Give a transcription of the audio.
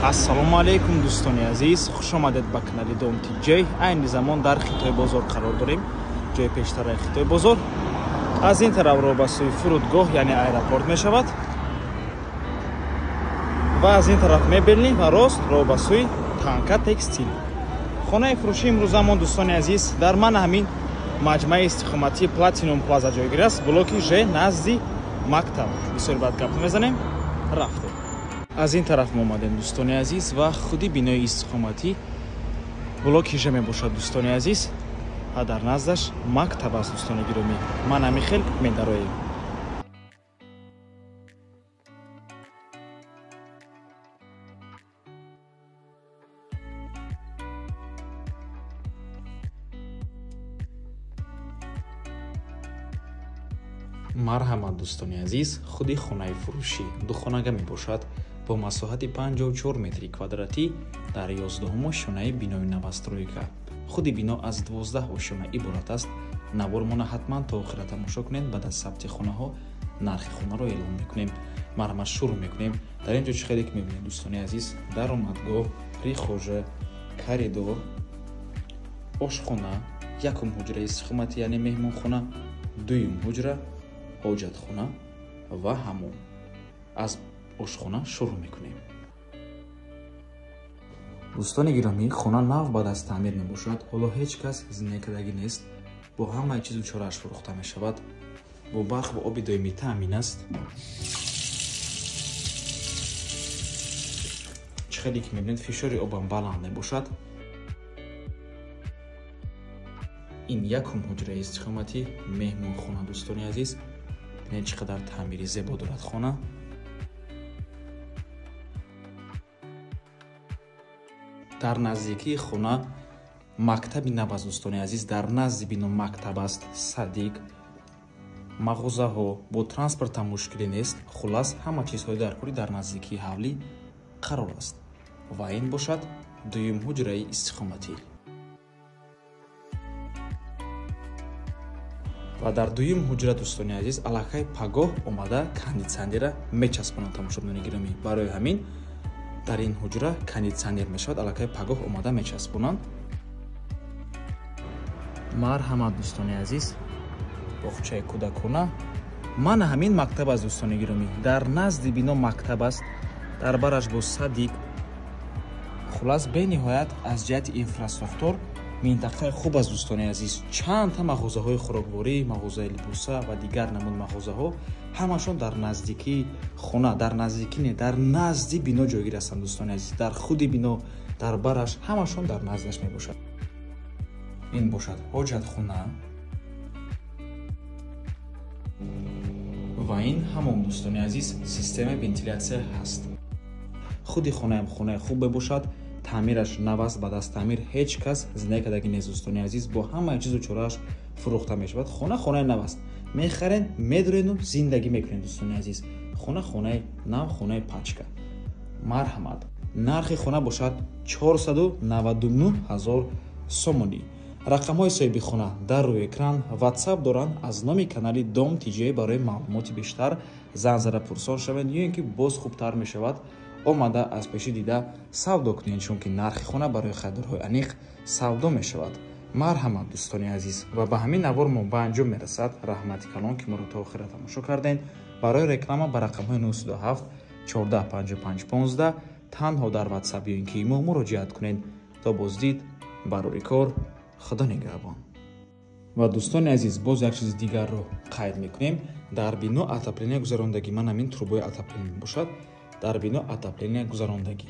Ассалому алайкум дӯстони азиз, хуш омадед ба канали Дом ТҶ. Айни замон дар Хитой бозор қарор дорем, ҷои пештараи Хитой бозор. Аз ин тараф роҳ ба сӯи фурудгоҳ, яъне аэропорт мешавад ва аз ин тараф мебелни ва рост роҳ ба сӯи Танка текстил. Хонаи фурӯшии имрӯзамон дӯстони азиз дар мана ҳамин маҷмӯаи истиқоматии Платинум Плаза ҷойгир аст, блоки Ж назди мактаб. Бисёр баъд гап мезанем, рафтем. Аз ин тараф мо омадем дӯстони азиз ва худи бинои истиқоматӣ блоки Ж мебошад дӯстони азиз ва дар наздаш мактаб аст дӯстони гиромӣ. Ман ҳамин хел медароем. Марҳамат дӯстони азиз, худи хонаи фурӯшӣ духонага мебошад бо масоҳати 54 метри квадратӣ дар 11 ошёнаи бинои новостройка. Худи бино аз 12 ошёна иборат аст. Навормона ҳатман то охира тамошо кунед, баъд аз сабти хонаҳо нархи хонаро эълон мекунем. Марҳамат шурӯъ мекунем. Дар ин ҷо чӣ хеле ки мебинед дӯстони азиз, даромадгоҳ, прихожа, коридор, ошхона, якум ҳуҷраи истиқоматӣ яъне меҳмонхона, дуюм ҳуҷра, ҳоҷатхона ва ҳамом. Аз ошхона шурӯъ мекунем. Дӯстони гиромӣ, хона нав баъд аз таъмир мебошад. Ҳоло ҳеҷ кас зиндагӣ нест. Бо ҳамаи чизу чорааш фурӯхта мешавад. Бо барқ ва оби доимӣ таъмин аст. Чӣ хеле ки мебинед, фишори обам баланд мебошад. Ин якум ҳуҷраи истиқоматӣ, меҳмонхона дӯстони азиз. Бинед чӣ қадар таъмири зебо дорад хона. Дар наздикии хона мактаби нав аст дӯстони азиз. Дар назди бино мактаб аст, садик, мағозаҳо, бо транспортам мушкиле нест. Хуллас ҳама чизҳои даркорӣ дар наздикии ҳавлӣ қарор аст. Ва ин бошад дуюм ҳуҷраи истиқоматӣ. Ва дар дуюм ҳуҷра дӯстони азиз аллакай пагоҳ омада кондитсионерра мечаспонанд тамошобинони гиромӣ. Барои ҳамин дар ин ҳуҷра кондитсионер мешавад, аллакай пагоҳ омада мечаспонанд. Марҳамат дӯстони азиз, боғчаи кӯдакона. Мана ҳамин мактаб аст дӯстони гиромӣ. Дар назди бино мактаб аст, дар бараш бо садик. Хуллас бениҳоят аз ҷиҳати инфрасохтор минтақаи хуб аст дӯстони азиз. Чандта мағозаҳои хӯрокворӣ, мағозаи либоса ва дигар намуд мағозаҳо ҳамашон дар наздикии хона, дар наздикӣ не, дар назди бино ҷойгир ҳастанд дӯстони азиз. Дар худи бино, дар бараш ҳамашон дар наздаш мебошад. Ин бошад ҳоҷатхона ва ин ҳамон дӯстони азиз системаи вентилятсия ҳаст. Худи хонаам хонаи хуб мебошад. Таъмираш нав аст, баъд аз таъмир ҳеҷ кас зиндагӣ кардагӣ нест дӯстони азиз. Бо ҳамаи чизу чорааш фурӯхта мешавад. Хона хонаи нав аст. Мехарен, медурену зиндагӣ мекунед дӯстони азиз. Хона хонаи нав, хонаи пачка. Марҳамат. Нархи хона бошад 499 000 сомонӣ. Рақамҳои соҳиби хона дар рӯи экран, WhatsApp доранд. Аз номи канали Дом ТҶ барои маълумоти бештар занг зада пурсон шавед ё ин ки боз хубтар мешавад омада аз пеши дида савдо кунед, чунки нархи хона барои харидорҳои аниқ савдо мешавад. Марҳамат дӯстони азиз, ва ба ҳамин навор мо ба анҷом мерасад. Раҳмати калон ки моро то охира тамошо кардед. Барои реклама ба рақамҳои 907 14 55 15 танҳо дар WhatsApp ё ин ки имо муроҷиат кунед. То боздид, барори кор, Худо нигаҳбон. Ва дӯстони азиз, боз як чизи дигарро қайд мекунем. Дар бино отопление гузарондагӣ, ман ҳамин трубои отопление мебошад. Дар бино отопление гузарондагӣ.